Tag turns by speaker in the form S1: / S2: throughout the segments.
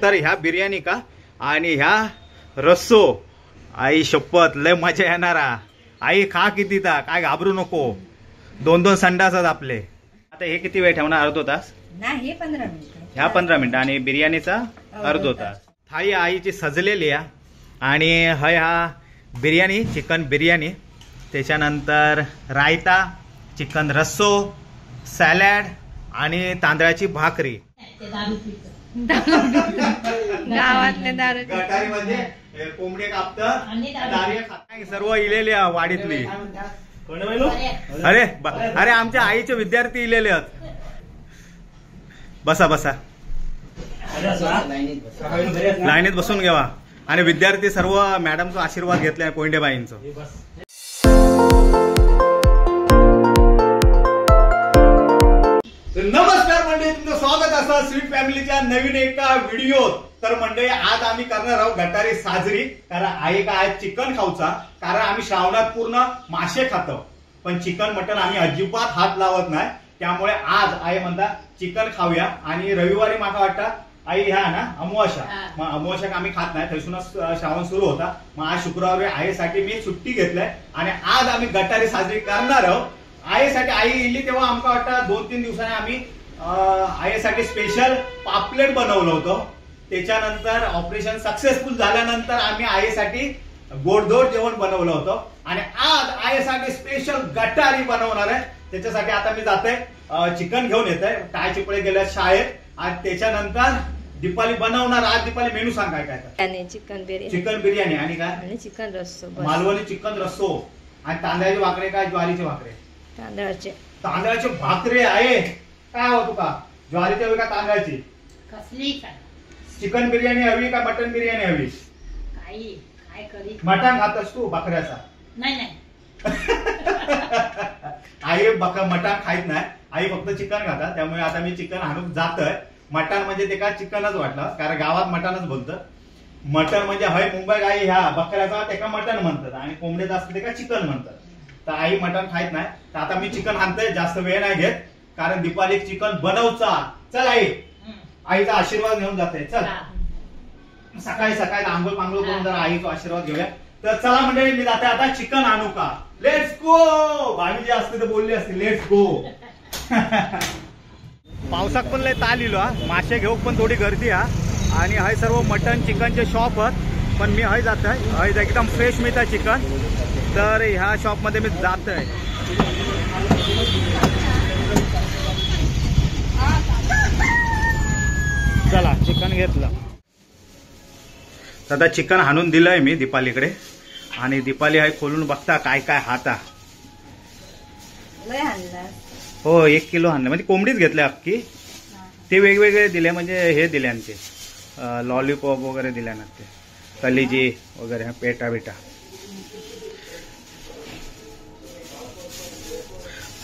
S1: तर ह्या बिर्याणी का आणि ह्या रस्सो, आई शपथ लय मजा येणार. आई खा किती ता, काय घाबरू नको. दोन दोन संडास आपले. आता हे किती वेळ ठेवणार? अर्धो तास
S2: नाही, 15 मिनिटं.
S1: ह्या 15 मिनिटं आणि बिर्याणीचा अर्धो तास. थाळी आईची सजलेली आहे आणि हय हा बिर्याणी, चिकन बिर्याणी, त्याच्यानंतर रायता, चिकन रस्सो, सॅलड आणि तांदळाची भाकरी.
S2: गावातले दारू
S1: गटारी म्हणजे कोंबडे कापतात, सर्व इलेले वाडीतली. अरे अरे आमच्या आईचे विद्यार्थी इलेले आहेत. बसा बसा, लाईनीत बसून घ्यावा. आणि विद्यार्थी सर्व मॅडमचा आशीर्वाद घेतले, कोंडेबाईंचं. नमस्कार मंडळी, तुमचं स्वागत असं स्वीट फॅमिलीच्या नवीन एका व्हिडिओत. तर मंडळी आज आम्ही करणार आहोत गटारी साजरी, कारण आई का आज चिकन खाऊचा, कारण आम्ही श्रावणात पूर्ण मासे खातो पण चिकन मटन आम्ही अजिबात हात लावत नाही. त्यामुळे आज आई म्हणता चिकन खाऊया. आणि रविवारी माका वाटतं आई ह्या ना अमावस्या, मग अमावस्या आम्ही खात नाही, थंयसूनच श्रावण सुरू होता. मग आज शुक्रवारी आईसाठी मी सुट्टी घेतलाय आणि आज आम्ही गटारी साजरी करणार आहोत. आईसाठी आई इली तेव्हा आमका वाटतं 2-3 दिवसांनी आम्ही आईसाठी स्पेशल पापलेट बनवलं होतं. त्याच्यानंतर ऑपरेशन सक्सेसफुल झाल्यानंतर आम्ही आईसाठी गोडधोड जेवण बनवलं होतं आणि आज आईसाठी स्पेशल गटारी बनवणार आहे. त्याच्यासाठी आता मी जाते चिकन घेऊन येत आहे. टाय चिपळे गेल्या शाळेत आणि त्याच्यानंतर दीपाली बनवणार. आज दीपाली मेनू सांग काय काय?
S2: चिकन बिर्याणी,
S1: चिकन बिर्याणी आणि काय?
S2: चिकन रस्सो,
S1: मालवणी चिकन रस्सो. आणि तांदळाचे भाकरे काय ज्वारीचे भाकरे?
S2: तांदळाचे.
S1: तांदळाचे भाकरे आहे काय हो तुका? ज्वारीची हवी का तांदळाची?
S3: कसली?
S1: चिकन बिर्याणी हवी का मटन बिर्याणी हवी?
S3: काही काय करी?
S1: मटन खातस तू बकऱ्याचा?
S3: नाही नाही.
S1: आई मटन खायत नाही, आई फक्त चिकन खातात. त्यामुळे आता मी चिकन आणून जातोय. मटन म्हणजे ते का चिकनच वाटलं, कारण गावात मटनच बोलतं. मटन म्हणजे हय मुंबई आई ह्या बकऱ्याचा ते का मटन म्हणतात आणि कोंबड्याचा असतं ते का चिकन म्हणतात. तर आई मटन खायत नाही, तर आता मी चिकन आणतोय. जास्त वेळ नाही घेत कारण दीपाली चिकन बनवचा. चल आई, आईचा आशीर्वाद घेऊन जाते. चल सकाळी सकाळी आंघोळ पांघोळ करून जरा आईचा आशीर्वाद घेऊया. तर चला मंडळी मी जाते आता चिकन आणू का. Let's go. भाभी जी असते तर बोलली असते let's go. पावसाक पण लय ताल इलो हा, मासे घेऊक पण थोडी गर्दी हा. आणि हय सर्व मटन चिकनचे शॉप आहेत, पण मी हय जात आहे. हय एकदम फ्रेश मिळतं चिकन, तर ह्या शॉपमध्ये मी जात आहे. चला चिकन घेतलं. आता चिकन आणून दिलंय मी दीपालीकडे आणि दीपाली हाय खोलून बघता काय काय हाता. हो 1 किलो आणलं, म्हणजे कोंबडीच घेतली अख्खी. ते वेगवेगळे दिले, म्हणजे हे दिले आमचे लॉलीपॉप वगैरे दिले ना, ते कलिजी वगैरे, पेटा बिटा.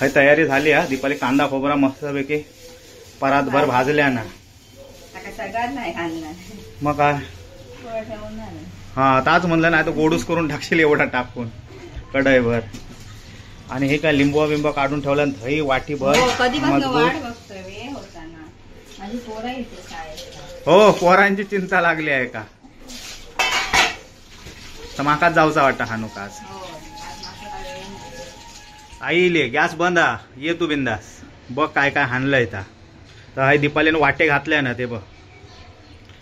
S1: हाय तयारी झाली हा. दीपाली कांदा खोबरा मस्तपैकी परातभर भाजल्या ना. मग काय हा ताच म्हणलं नाही तर गोडूस करून टाकशील एवढा टाकून कढईभर. आणि हे काय लिंबू बिंबा काढून ठेवलं, दही वाटीभर. हो पोरांची चिंता लागली आहे का? तर माकाच जाऊचा वाटतं हानुकाच. आई ले गॅस बंद हा, ये तू बिंदास बघ काय काय हाणलंय. तर हाय दीपालीने वाटे घातले ना ते बघ.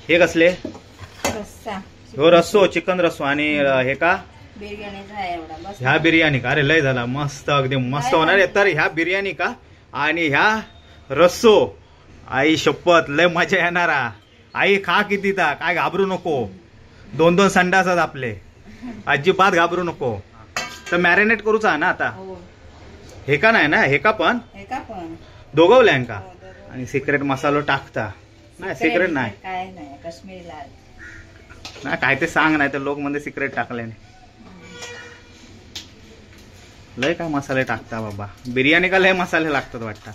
S1: हे कसले? हो रस्सो, चिकन रस्सो. आणि हे का ह्या बिर्याणी का? अरे लय झाला मस्त, अगदी मस्त होणार आहे. तर ह्या बिर्याणी का आणि ह्या रस्सो, आई शपथ लय मजा येणार. आई खा किती ता, काय घाबरू नको. दोन दोन संडास आपले, अजिबात घाबरू नको. तर मॅरिनेट करूचा ना आता. हे का नाही ना, हे का पण दोघवल्या का? आणि सिक्रेट मसालो टाकता नाही? सिक्रेट नाही
S2: काय नाही, काश्मीरी लाल
S1: ना काय ते सांग, नाही तर लोक मध्ये सिक्रेट टाकले. लय काय मसाले टाकता बाबा बिर्याणी का, लय मसाले लागतात वाटतात.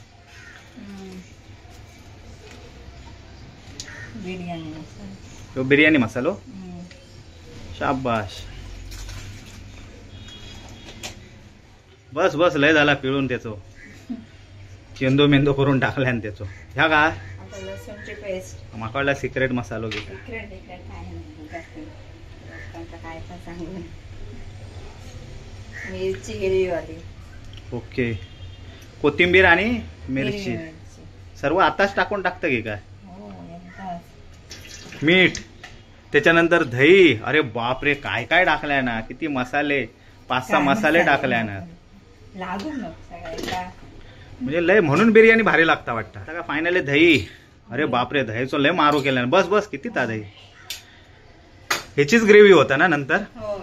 S1: बिर्याणी बिर्याणी मसालो, शाबाश. बस बस लय झाला पिळून त्याचो, चेंदो मेंदो करून टाकल्या त्याचो. ह्या काय
S2: आता लसूणची पेस्ट.
S1: माका वाटलं सिक्रेट मसालो घेता.
S2: सिक्रेट बिक्रेट काय नाही, लोकांका काय पण सांगू. मिरची हिरवीवाली.
S1: ओके, कोथिंबीर आणि मिरची सर्व आताच टाकून टाकतं की काय?
S2: हो, एकदाच.
S1: मीठ, त्याच्यानंतर दही. अरे बापरे, काय काय टाकलंय ना, किती मसाले, 5-6 मसाले टाकले ना.
S2: लागू नको सगळ्या,
S1: म्हणजे लय, म्हणून बिर्याणी भारी लागता वाटतं. आता फायनली दही. अरे बापरे, दहीचो लय मारू केला. बस बस, किती ता दही. ह्याचीच ग्रेव्ही होता ना नंतर?
S2: हो,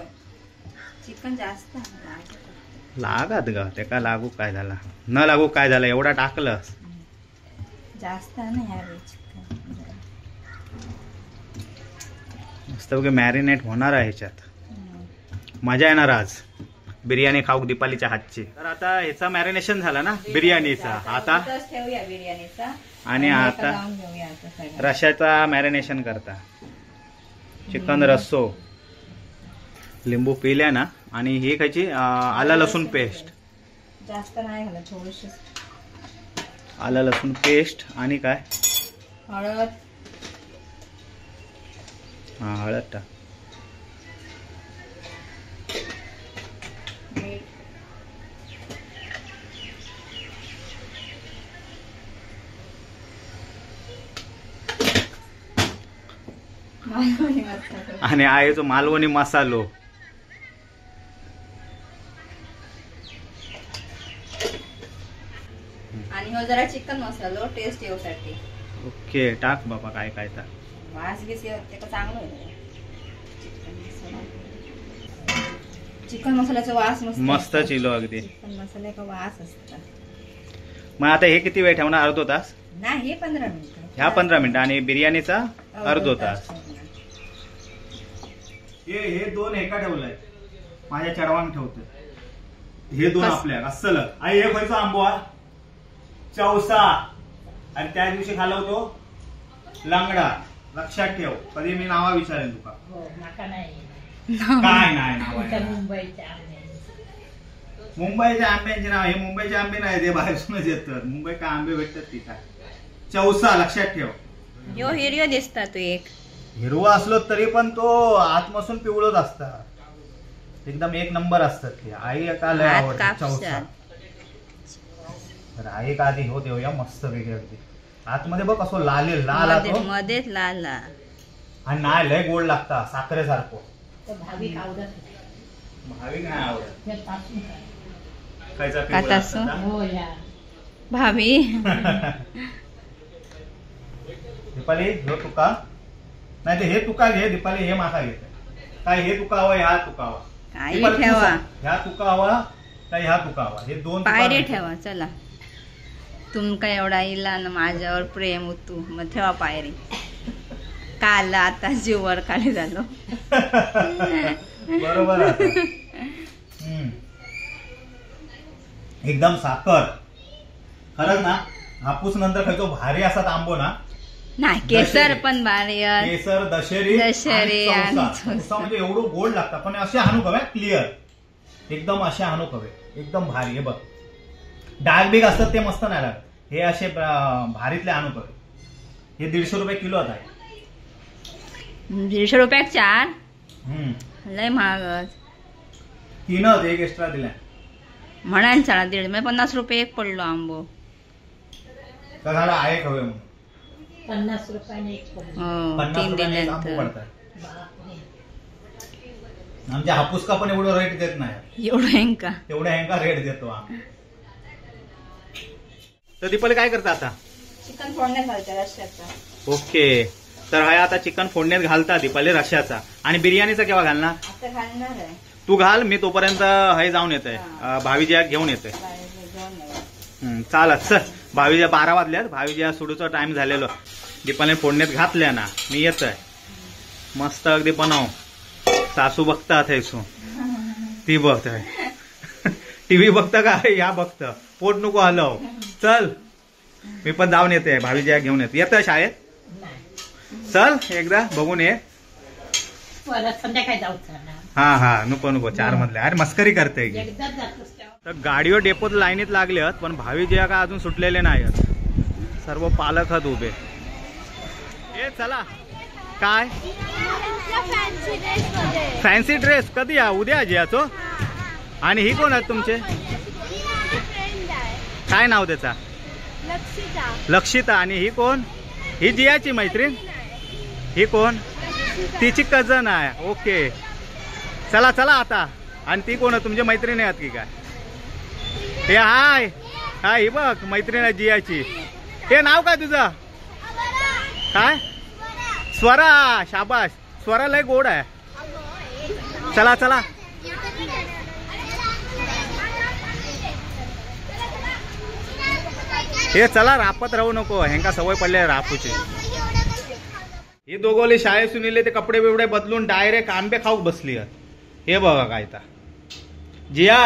S2: चिकन जास्त
S1: लागत ग ते, का लागू काय झाला, न लागू काय झालं, एवढा टाकलं
S2: जास्त नाही. चिकन
S1: मस्त मॅरिनेट होणार आहे ह्याच्यात. मजा येणार आज बिर्याणी खाऊ दीपालीच्या हातची. तर आता ह्याचा मॅरिनेशन झाला ना बिर्याणीचा, आता
S2: ठेवूया बिर्याणीचा.
S1: आणि आता रशाचा मॅरिनेशन करता. चिकन रस्सो, लिंबू पिल्या ना. आणि ही खायची आला लसूण पेस्ट.
S2: जास्त नाही घालत, थोडीशी
S1: आला लसूण पेस्ट. आणि काय,
S2: हळद.
S1: हा, हळद टाक. आणि आहे जो मालवणी मसालो.
S2: आणि हो जरा चिकन मसालो टेस्ट येऊसाठी.
S1: ओके, टाक बाबा काय काय टाक.
S2: वास बीस त्याचा चांगला होतो. चिकन मसाल्याचा वास मस्त
S1: मस्त चिलो अगदी.
S2: चिकन मसाल्याचा वास असतो.
S1: मग आता हे किती वेळ ठेवणार, अर्धो तास?
S2: नाही, 15 मिनिटं.
S1: ह्या 15 मिनिटं आणि बिर्याणीचा अर्धो तास. हे दोन एका ठेवलंय, माझ्या चढवांग ठेवतोय. हे दोन आपल्या अस्सल. आई हे खायचो आंबो चौसा, आणि त्या दिवशी खाला होतो लंगडा. लक्षात ठेव, कधी मी नावा विचारेन तुका. काय नाही नाव, मुंबईच्या आंब्यांचे नाव. हे मुंबईचे आंबे नाही, ते बाहेरूनच येतात. मुंबई काय आंबे भेटतात ती काय. चौसा लक्षात ठेव.
S2: यो हिरव्यो दिसता तू एक.
S1: हिरवा असलो तरी पण तो आतमसून पिवळच असतात, एकदम एक नंबर असतात ते. आई का लय आवडते चौसा. तर आई का आधी हो देऊया मस्त वेगळे अगदी. आतमध्ये बघ असो लाल लाल,
S2: मध्येच लाल लाल.
S1: आणि नाही लय गोड लागता, साखरेसारखं. भाविक नाही आवडत.
S2: भाभी
S1: दीपाली ह्यो तुका नाही ते, हे तुका घे दीपाली, हे माका घेते. काय हे तुका हवा, ह्या तुका हवा,
S2: ठेवा,
S1: ह्या तुका हवा, काय ह्या तुका हवा, हे दोन
S2: पायरी ठेवा. चला, तुमका एवढा इला ना माझ्यावर प्रेम होतो, मग ठेवा पायरी. काल आता जीवर काढी झालो.
S1: बरोबर, एकदम साखर. खरंच ना, हापूस नंतर खायचो भारी असा आंबो ना.
S2: नाही, केसर पण भारी.
S1: केसर, दशेरी,
S2: दशेरी आणि
S1: चौसा म्हणजे एवढं गोड लागतं. पण असे हाणू हवे क्लिअर, एकदम असे हाणू हवे, एकदम भारी. हे बघ, डार्क बिग असतात ते मस्त नाही लागत, हे असे भारीतले आणू हवे. हे 150 रुपये किलो आता आहे.
S2: 150 रुपयाक 4. लय महाग.
S1: 3 एक एक्स्ट्रा दिलाय
S2: म्हणान. साडा 1.5 म्हणजे 50 रुपये एक पडलो आंबो.
S1: झाला आहे हवे म्हणून
S3: 50 रुपयाने एक पडलो.
S1: 50
S2: 3
S1: रुपयाने एक आंबो
S2: दिल्यानंतर
S1: पडतात. आमच्या हापूस का पण एवढं रेट देत नाही,
S2: एवढं हेंका
S1: तेवढं हेंका रेट देतो आम्ही. तर दीपाली काय करता आता?
S2: चिकन फोडण्यात घालता रश्याचा.
S1: ओके, तर हा आता चिकन फोडण्यात घालता दीपाली रश्याचा. आणि बिर्याणीचा केव्हा घालणार?
S2: आता घालणार आहे.
S1: तू घाल, मी तोपर्यंत हे जाऊन येतोय, भावीजिया घेऊन येतोय. चालत सर. भावीजिया 12 वाजल्यात, भावीजिया सुडूचा टाइम झालेलो. दीपालीने फोडण्यात घातल्या ना, मी येतोय. मस्त अगदी बनव. सासू बघता थैसू, ती बघतोय टीव्ही बघतं का या बघतं, पोट नको हलव. चल मी पण जाऊन येते, भावीजिया घेऊन येते. येतं शाळेत, चल एकदा बघून ये. हा हा, नको नको, 4 मधले. अरे मस्करी करते की. तर गाडीवर डेपोत लाईनीत लागले आहेत, पण भावीजिया का अजून सुटलेले नाहीत. सर्व पालक आहेत उभे. हे चला काय फॅन्सी ड्रेस कधी या? उद्या जियाचो. आणि ही कोण आहेत तुमचे? काय नाव त्याचा? लक्षिता. आणि ही कोण? ही जियाची मैत्रीण. ही कोण? तिची कझन आहे. ओके चला चला आता. आणि ती कोण आहे? तुमची मैत्रीण आहेत की काय? हे हाय हाय, ही बघ मैत्रीण आहे जियाची. हे नाव काय तुझं? काय? स्वरा. शाबाश, स्वरा लय गोड आहे. चला चला. हे चला, रापत राहू नको, ह्यांका सवय पडली आहे रापूची. हे दोघोले शाळेतून इले ते कपडे बिपडे बदलून डायरेक्ट आंबे खाऊक बसली आहेत. हे बघा काय ता. जिया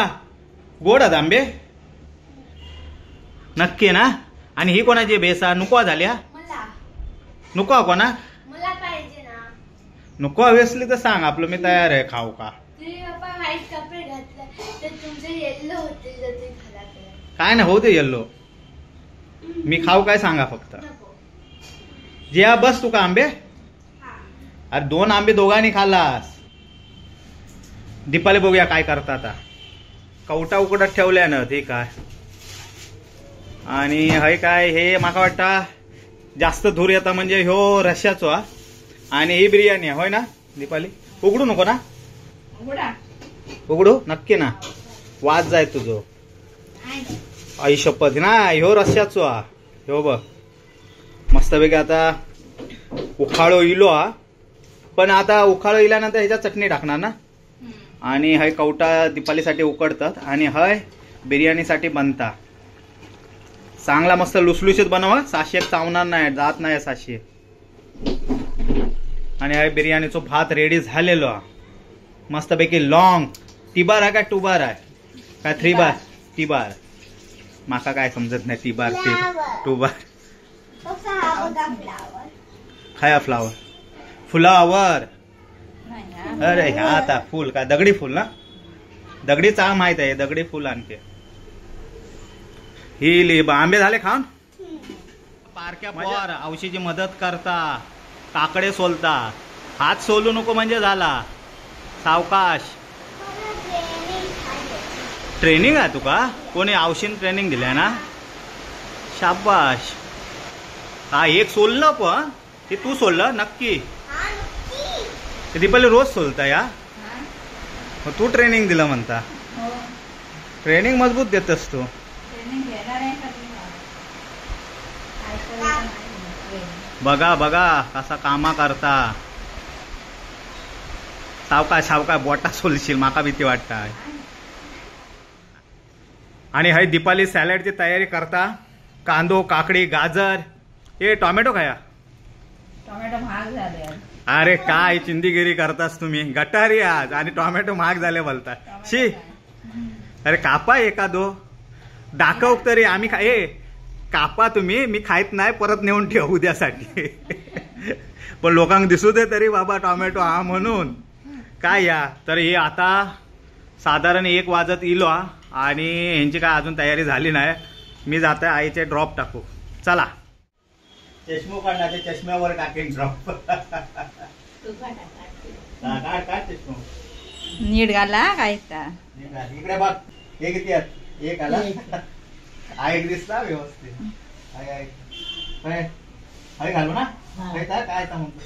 S1: गोड आहेत आंबे नक्की ना? आणि ही कोणाची बेसा नको झाल्या? नको कोणा? नको हवी असली तर सांग, आपलं मी तयार आहे खाऊ का. काय नाही होते येल्लो, मी खाऊ काय सांगा फक्त. जिया बस तुका आंबे. अरे 2 आंबे दोघांनी खाल्लास. दीपाली बघूया काय करता आता. कवटा उकडत ठेवल्या ना ते काय. आणि हय काय हे माका वाटता जास्त धूर येता म्हणजे ह्यो रश्याचो हा. आणि ही बिर्याणी होय ना दीपाली? उघडू नको ना? उघडू नक्की ना, वाज जाय तुझो आई शपथ ना. ह्यो रश्याचो हा, ह्यो बघ मस्तपैकी आता उखाळो इलो हा. पण आता उखाळो इल्यानंतर ह्याच्यात चटणी टाकणार ना. आणि हय कवटा दीपालीसाठी उकडतात आणि हय बिर्याणीसाठी बनता. चांगला मस्त लुसलुशीत बनवा, साशे चावणार नाही, जात नाही साशे. आणि हय बिर्याणीचो भात रेडी झालेलो हा मस्तपैकी. लॉंग तिबार आहे का टुबार आहे काय? थ्री बार तिबार, माका काय समजत नाही. तिबार ते टुबार. खाया फ्लावर फुलावर. अरे ह्या आता फुल का दगडी फुल ना? दगडी चाळ माहित आहे, दगडी फुल. आणखी ही आंबे झाले खाऊन. पारक्या पोर औषधीची मदत करता, काकडे सोलता. हात सोलू नको म्हणजे झाला. सावकाश. ट्रेनिंग आहे तुका? कोणी औषध ट्रेनिंग दिल्या ना? शाबाश. हा एक सोललं पण ते तू सोडलं नक्की? दीपाली रोज सोलता या? मग तू ट्रेनिंग दिलं म्हणता. ट्रेनिंग मजबूत देतस तू. बघा बघा कसा कामा करता. सावका सावका बोटा सोलशील, माका भीती वाटता. आणि हय दीपाली सॅलडची तयारी करता. कांदो काकडी गाजर. ए टोमॅटो खाया?
S2: टोमॅटो महाग झाले.
S1: अरे काय चिंदीगिरी करतास तुम्ही, गटारी आज आणि टोमॅटो महाग झाले बोलता. शी अरे कापा एखादो दाखव तरी आम्ही खा. ए कापा तुम्ही, मी खायत नाही, परत नेऊन ठेव उद्यासाठी. पण लोकांक दिसू दे तरी बाबा टोमॅटो हा म्हणून. काय या तर हे आता साधारण 1 वाजत इलो आणि ह्यांची काय अजून तयारी झाली नाही. मी जात आहे आईचे ड्रॉप टाकू. चला चष्मो काढणार, ते चष्म्यावर टाकेन ड्रॉप. काढ काढ चष्मो
S2: नीट घाला. काय
S1: इकडे बघ, हे किती आहेत? एक आला. आई दिसला व्यवस्थित. आई आई हय घालू ना? काय म्हणतो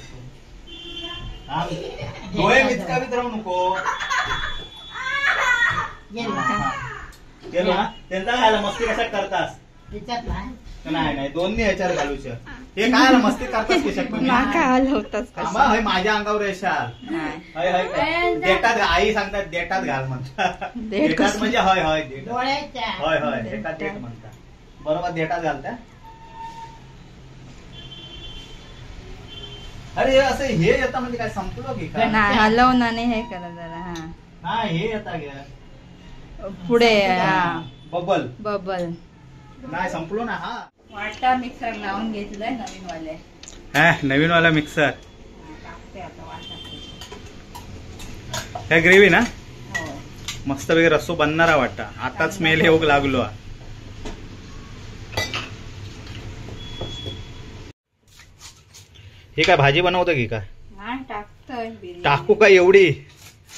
S1: डोळे मिचकावीत राहू नको. गेलो ना त्यांचा घाला. मस्ती कशा करतास? नाही नाही दोन्ही ह्याच्यावर घालूच. हे काय आलं मस्ती करतास कशा? माझ्या अंगावर येशाल. हय हय देटात, आई सांगतात देटात घाल म्हणतात. देटात म्हणजे हय हय हय हय देटात देट म्हणतात. बरोबर देटात घालता. अरे असं हे येता म्हणजे काय संपलो की काय?
S2: नाही हलवणार नाही, हे करा जरा.
S1: हा हे येता घ्या
S2: पुढे
S1: बबल
S2: बबल.
S1: नाही संपलो ना. हा
S2: वाटा मिक्सर लावून घेतलाय नवीन वाले.
S1: नवीन वाला मिक्सर
S2: टाकते आता वाटा.
S1: काय ग्रेव्ही ना मस्त पैकी रस्सो बनणारा वाटा. आता स्मेल येऊक लागलो. ही काय भाजी बनवतं की काय?
S2: नाही टाकतोय.
S1: टाकू का एवढी?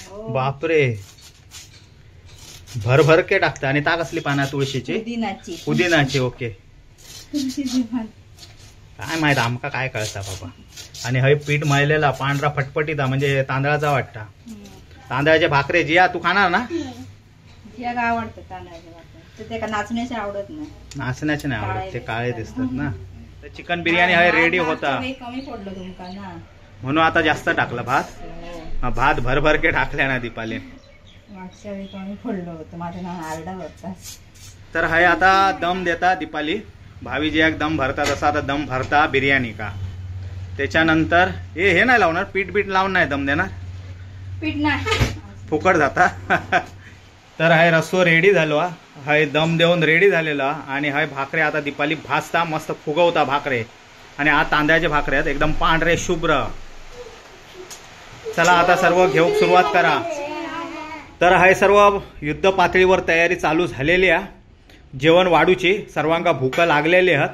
S2: हो.
S1: बापरे, भरभर के टाकतं. आणि ता कसली पाना? तुळशीची,
S2: पुदिनाची.
S1: पुदिनाची. ओके.
S2: तुळशीची पान.
S1: काय माहित आमका काय कळता बाबा. आणि हय पीठ मळलेला पांढरा फटफटीता, म्हणजे तांदळाचा वाटता. तांदळाचे भाकरे. जिया तू खाणार ना?
S2: जियाला आवडतं तांदळाचे भाकरी. तर ते का नाचण्याचे आवडत नाही.
S1: नाचण्याचे नाही आवडत, ते काळे दिसतात ना. तर चिकन बिर्याणी हय रेडी होता.
S2: कमी पडलं तुमका ना,
S1: म्हणून आता जास्त टाकलं भात. भात भरभर के टाकल्या ना दीपाली.
S2: मागच्या वेळी कमी पडलं होतं, माझं नाव आरडा होता.
S1: तर हय आता दम देता दीपाली. भावी जी एक दम भरता तसा आता दम भरता बिर्याणी का. त्याच्यानंतर हे नाही लावणार, पीठ बीठ लावून नाही दम देणार,
S2: पीठ नाही,
S1: फुकट जाता. तर हय रस्सो रेडी झालो, हय दम देऊन रेडी झालेला. आणि हय भाकरे आता दीपाली भाजता, मस्त फुगवता भाकरे. आणि आज तांदळाचे भाकरे आहेत, एकदम पांढरे शुभ्र. चला आता सर्व घेऊक सुरुवात करा. तर हय सर्व युद्ध पातळीवर तयारी चालू झालेली आहे जेवण वाढूची. सर्वांका भूका लागलेली आहेत.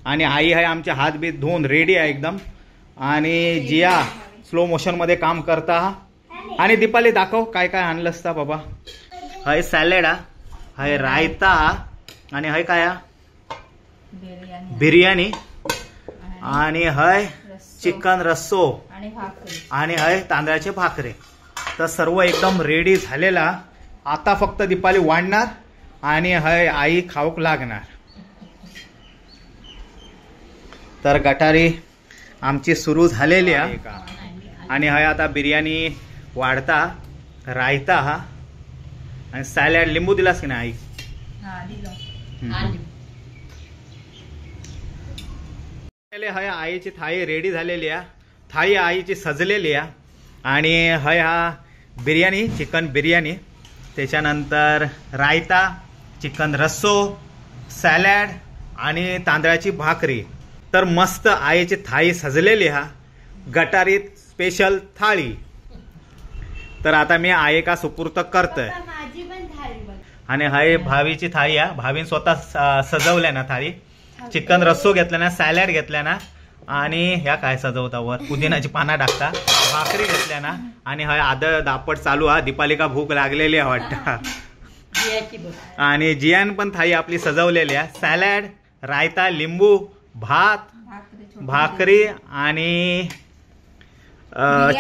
S1: आणि आई आहे आमचे हात बीत धुवून रेडी आहे एकदम. आणि जिया स्लो मोशनमध्ये काम करता. आणि दीपाली दाखव काय काय आणलंस ता बाबा. हय सॅलेड हा, हय रायता, आणि हय काय बिर्याणी, आणि हय चिकन रस्सो, आणि हय तांदळाचे भाकरे. तर सर्व एकदम रेडी झालेला. आता फक्त दीपाली वाढणार आणि हय आई खाऊक लागणार. तर गटारी आमची सुरू झालेली आहे. आणि हय आता बिर्याणी वाढता, रायता हा, आणि सॅलड. लिंबू दिलास की नाही आई? हय आईची थाळी रेडी झालेली आहे. थाळी आईची सजलेली आहे. आणि हय हा बिर्याणी, चिकन बिर्याणी, त्याच्यानंतर रायता, चिकन रस्सो, सॅलड आणि तांदळाची भाकरी. तर मस्त आईची थाळी सजलेली हा, गटारीत स्पेशल थाळी. तर आता मी आई का सुपूर्त करतोय. आणि हय भावीची थाळी हा, भावीन स्वतः सजवल्या ना थाळी. चिकन रस्सो घेतला ना, सॅलड घेतल्या ना, आणि ह्या काय सजवता वर पुदिनाची पाना टाकता, भाकरी घेतल्या ना. आणि हय आदळ दापट चालू हा. दीपालिका भूक लागलेली आहे वाटतं. आणि जियान पण थाळी आपली सजवलेली आहे. सॅलड, रायता, लिंबू, भात, भाकरी आणि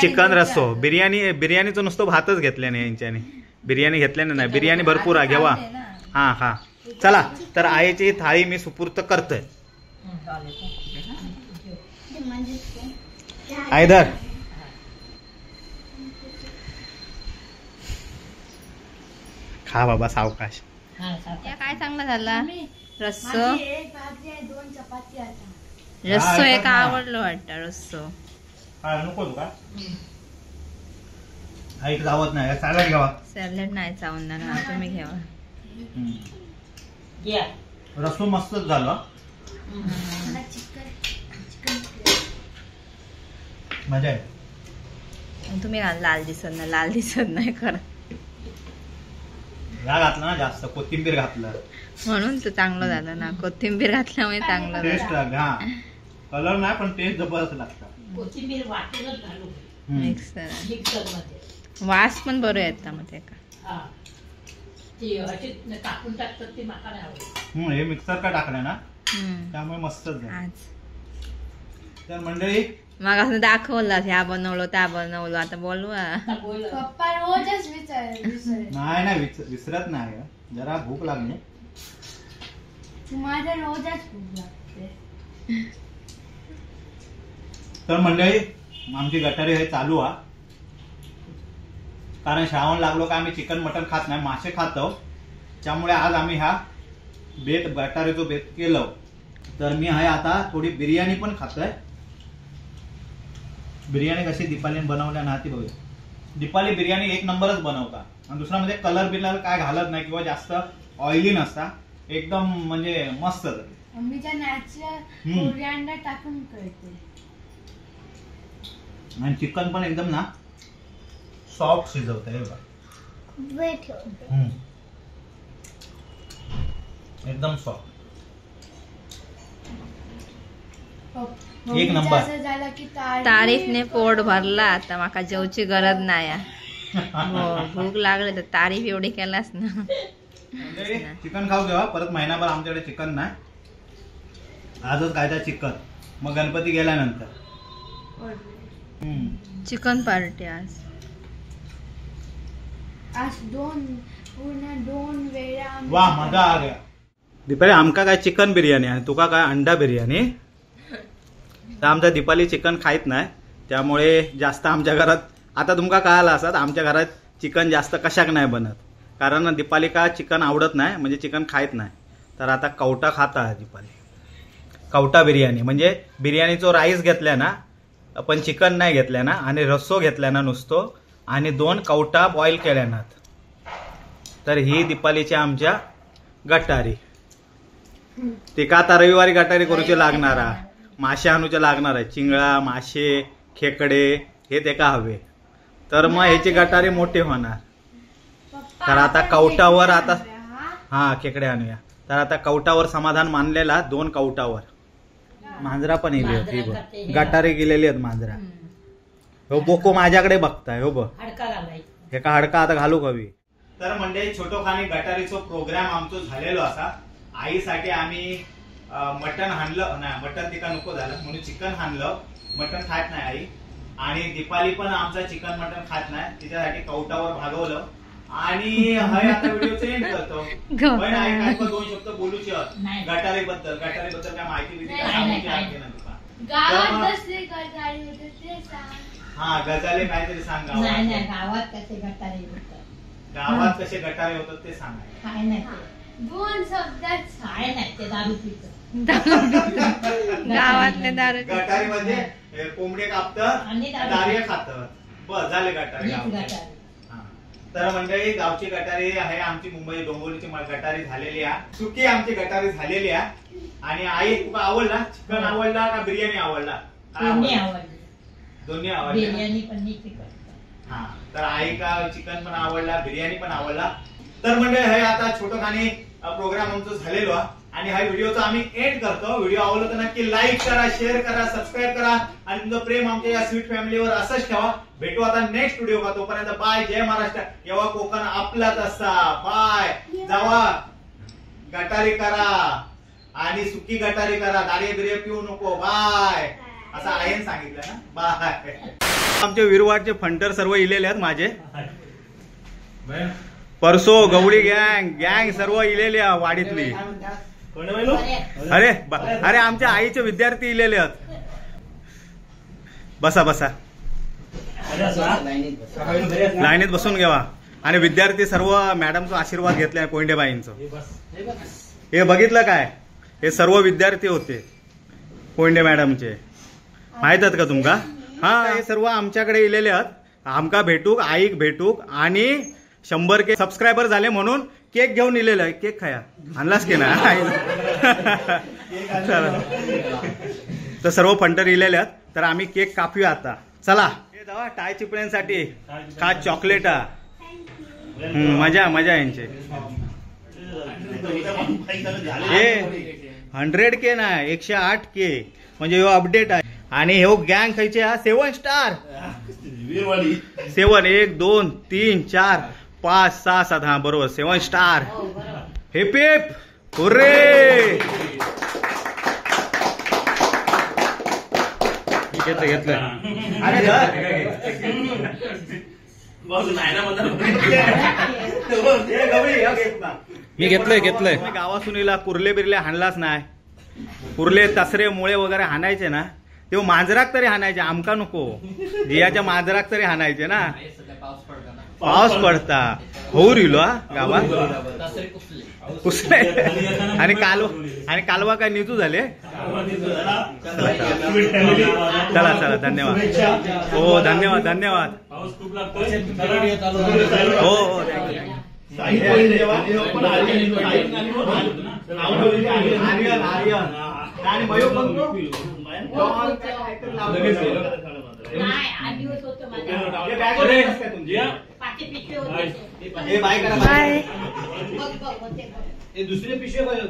S1: चिकन रस्सो. बिर्याणी, बिर्याणीचं नुसतं भातच घेतल्याने नाही यांच्याने, बिर्याणी घेतल्याने नाही. बिर्याणी भरपूर आहे, घेवा. हा हा चला. तर आईची थाळी मी सुपूर्त करतोय. आयदर खा बाबा सावकाश.
S2: काय चांगला झाला रस्सो? रस्सो एक आवडलो वाटतं. रस्सो
S1: नको तुका? ऐक जावत नाही, सॅलड घ्यावा.
S2: सॅलड नाही चावणार, तुम्ही घ्यावा.
S1: रस्सो मस्तच झालं, मजा आहे.
S2: तुम्ही लाल दिसत नाही, लाल दिसत नाही खरं.
S1: घातलं ना जास्त कोथिंबीर घातलं
S2: म्हणून तर चांगलं झालं ना. कोथिंबीर घातल्यामुळे चांगलं
S1: टेस्ट लागला. कलर नाही पण टेस्ट जबरदस्त लागतं.
S3: कोथिंबीर वाटूनच घालू
S2: मिक्सर
S3: मध्ये,
S2: वास पण बरं येता मग ते का.
S3: ती अशी कापून टाकतात ती माका नाही आवडत.
S1: हे मिक्सर का टाकलं ना त्यामुळे मस्तच झालं. तर मंडळी
S2: मग असं दाखवलं, ह्या बनवलं त्या बनवलं, आता बोलवा.
S4: पप्पा रोजच
S1: नाही नाही विसरत नाही, जरा भूक लागली.
S4: माझ्या रोजच भूक लागते.
S1: तर मंडळी आमची गटारी हे चालू हा, कारण श्रावण लागलो का आम्ही चिकन मटन खात नाही, मासे खातो. त्यामुळे आज आम्ही हा बेत गटारीचो बेत केलं. तर मी हाय आता थोडी बिर्याणी पण खातोय. बिर्याणी कशी दीपालीने बनवल्या ना ती बघूया. दीपाली बिर्याणी एक नंबरच बनवता. आणि दुसरा म्हणजे कलर बिलर काय घालत नाही किंवा जास्त ऑइली नसता, एकदम म्हणजे मस्त.
S4: मी त्या नॅचरल कोरिअँडर टाकून करते.
S1: आणि चिकन पण एकदम ना सॉफ्ट शिजवते बघा, एकदम सॉफ्ट. एक नंबर.
S4: असं झालं की
S2: तारीफने पोट भरला, आता माका जेवची गरज नाही. हो, भूक लागली तर तारीफ एवढी केलास ना.
S1: चिकन खाऊ घेवा परत महिनाभर आमच्याकडे चिकन नाही. आजच खायचा चिकन, मग गणपती गेल्यानंतर
S2: चिकन पार्टी. आज
S4: आज दोन पूर्ण दोन वेळा.
S1: वा मजा आ गया. दीपाली आमका काय चिकन बिर्याणी आणि तुका काय अंडा बिर्याणी. तर आमचा दीपाली चिकन खायत नाही, त्यामुळे जास्त आमच्या घरात आता तुमका कळालं असत आमच्या घरात चिकन जास्त कशाक नाही बनत, कारण दीपाली का चिकन आवडत नाही, म्हणजे चिकन खायत नाही. तर आता कवटा खाता दीपाली, कवटा बिर्याणी म्हणजे बिर्याणीचो राईस घेतल्या ना, पण चिकन नाही घेतल्या ना, आणि रस्सो घेतल्या ना नुसतो, आणि 2 कवटा बॉईल केल्या नात. तर ही दीपालीच्या आमच्या गटारी. तिका आता रविवारी गटारी करूचे लागणार, मासे आणूचे लागणार आहे, चिंगळा मासे खेकडे हे तेका हवे. तर मग ह्याची गटारी मोठी होणार. तर आता कवटावर आता हा खेकडे आणूया. तर आता कवटावर समाधान मानलेला, 2 कवटावर. मांजरा पण इली होती बघ, गटारी गेलेली आहेत मांजरा. हो बोको माझ्याकडे बघताय, हो बघ हे का हडका आता घालू कवी. तर म्हणजे छोटोखानी गटारीचो प्रोग्राम आमचो झालेलो असा. आईसाठी आम्ही मटन हाणलं नाही, मटन तिका नको झालं म्हणून चिकन हाणलं. मटन खात नाही आई, आणि दीपाली पण आमचा चिकन मटन खात नाही, तिच्यासाठी कवटावर भागवलं. आणि हय आता व्हिडिओ एंड करतो. पण आई काय पण 2 शब्द बोलूची गटारी बद्दल, गटारी बद्दल काय माहिती बिती काय सांगूची आहे ना तुका?
S4: गावात कसे गटारी होते ते सांग.
S1: हा गजाले काहीतरी सांग.
S3: नाही नाही, गावात कसे गटारी होतात,
S1: गावात कसे गटारे होतात ते सांग.
S3: काय नाही
S4: 2 शब्दात
S3: काय नाही ते दारू पितात
S2: गावातले दारू
S1: गटारी म्हणजे कोंबडे कापतात
S3: आणि
S1: दारिया खातात, बस झाले गटारी. तर मंडळी गावची गटारी आहे आमची, मुंबई डोंबिवलीची गटारी झालेली आहे, सुकी आमची गटारी झालेली आहे. आणि आई तुका आवडला चिकन आवडला का बिर्याणी आवडला?
S3: दोन्ही आवडले,
S1: दोन्ही आवडले,
S3: बिर्याणी पण चिकन.
S1: हा तर आई का चिकन पण आवडला बिर्याणी पण आवडला. तर मंडळी हे आता छोटं खाणी प्रोग्राम आमचं झालेलो आहे आणि हा व्हिडिओचा आम्ही एंड करतो. व्हिडिओ आवडला तर नक्की लाईक करा, शेअर करा, सबस्क्राईब करा आणि तुमचं प्रेम आमच्या या स्वीट फॅमिलीवर असंच ठेवा. भेटू आता नेक्स्ट व्हिडिओ का, तोपर्यंत बाय. जय महाराष्ट्र. येवा कोकण आपलाच असा. बाय. जावा गटारी करा आणि सुकी गटारी करा, दारे बिरे पिऊ नको. बाय. असं आईन सांगितलं ना. बाय. आमचे विरवाडचे फंटर सर्व इलेले आहेत माझे, परसो गवळी गँग गँग सर्व इलेली वाडीतली. अरे अरे आमच्या आईचे विद्यार्थी इलेले आहेत. बसा बसा लाईनीत बसून घ्यावा. आणि विद्यार्थी सर्व मॅडमचा आशीर्वाद घेतले कोंडेबाईंचं. हे बघितलं काय, हे सर्व विद्यार्थी होते कोंडे मॅडमचे, माहित आहेत का तुमका? हा हे सर्व आमच्याकडे इलेले आहेत, आमका भेटूक आईक भेटूक. आणि 100 के सबस्क्रायबर झाले म्हणून केक घेऊन इलेलं आहे. केक खाया आणलास की ना? तर सर्व फंटर इलेले आहेत, तर आम्ही केक कापूया आता. चला हे जावा टाय चिपळ्यांसाठी खा चॉकलेट. मजा मजा यांचे. हे 100 के ना 108 के म्हणजे ह्यो अपडेट आहे. आणि ह्यो गँग खायचे हा 7 स्टार 7 1 2 3 4 5 6 7 हा बरोबर 7 स्टार. हे पेप हुर्रे. घेतलं घेतलं. अरे मी घेतलंय घेतलंय. गावासुनीला कुर्ले बिर्ले हाणलाच नाही, कुर्ले तसरे मुळे वगैरे हाणायचे ना, तेव्हा मांजराक तरी हाणायचे, आमका नको जियाच्या मांजराक तरी हाणायचे ना. पाऊस पडता होऊ रिलो गावात कुसले. आणि कालवा, आणि कालवा काय निजू झाले. चला चला धन्यवाद. हो धन्यवाद धन्यवाद. हो हो दुसरे पिशवे.